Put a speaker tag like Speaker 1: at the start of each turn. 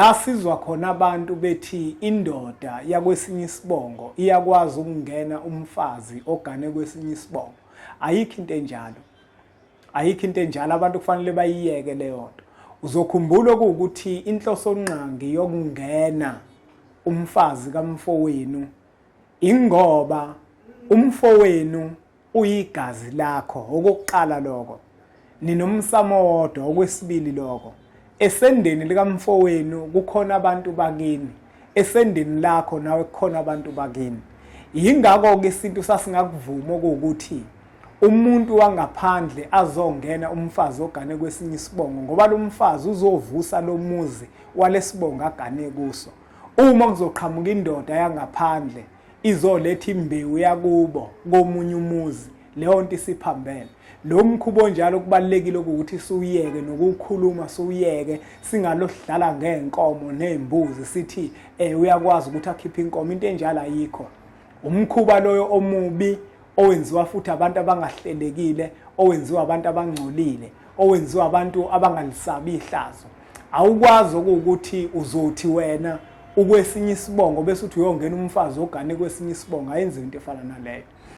Speaker 1: La sizwa khona abantu bethi indoda yakwesinye isibongo iyakwazi ukungena umfazi ogane kwesinye isibongo. Ayikho into enjalo. Ayikho into enjalo, abantu kufanele bayiyeke leyo nto. Uzokhumbula okuwukuthi inhlosongqangi yokungena umfazi kamfowenu ingoba umfowenu uyigazi lakho, okokuqala lokho. Ninomsamo owodwa, okwesibili lokho. Esendeni likamfowenu kukhona abantu bakini, esendeni lakho nawe kukhona abantu bakini. Yingakho-ke isintu sasingakuvumi okuwukuthi umuntu wangaphandle azongena umfazi ogane kwesinye isibongo, ngoba lo mfazi uzovusa lo muzi walesibongo agane kuso. Uma kuzoqhamuka indoda yangaphandle izoletha imbewu yakubo komunye umuzi, leyo nto isiphambene. Lo mkhuba onjalo kubalulekile ukuthi siwuyeke nokuwukhuluma, siwuyeke, singalohlala ngey'nkomo ney'mbuzi sithi uyakwazi ukuthi akhiphe inkomo. Into enjalo ayikho. Umkhuba loyo omubi owenziwa futhi abantu abangahlelekile, owenziwa abantu abangcolile, owenziwa abantu abangalisabi ihlazo. Awukwazi okuwukuthi uzothi wena ukwesinye isibongo bese uthi uyongena umfazi ogane kwesinye isibongo. Ayenziwe into efana naleyo.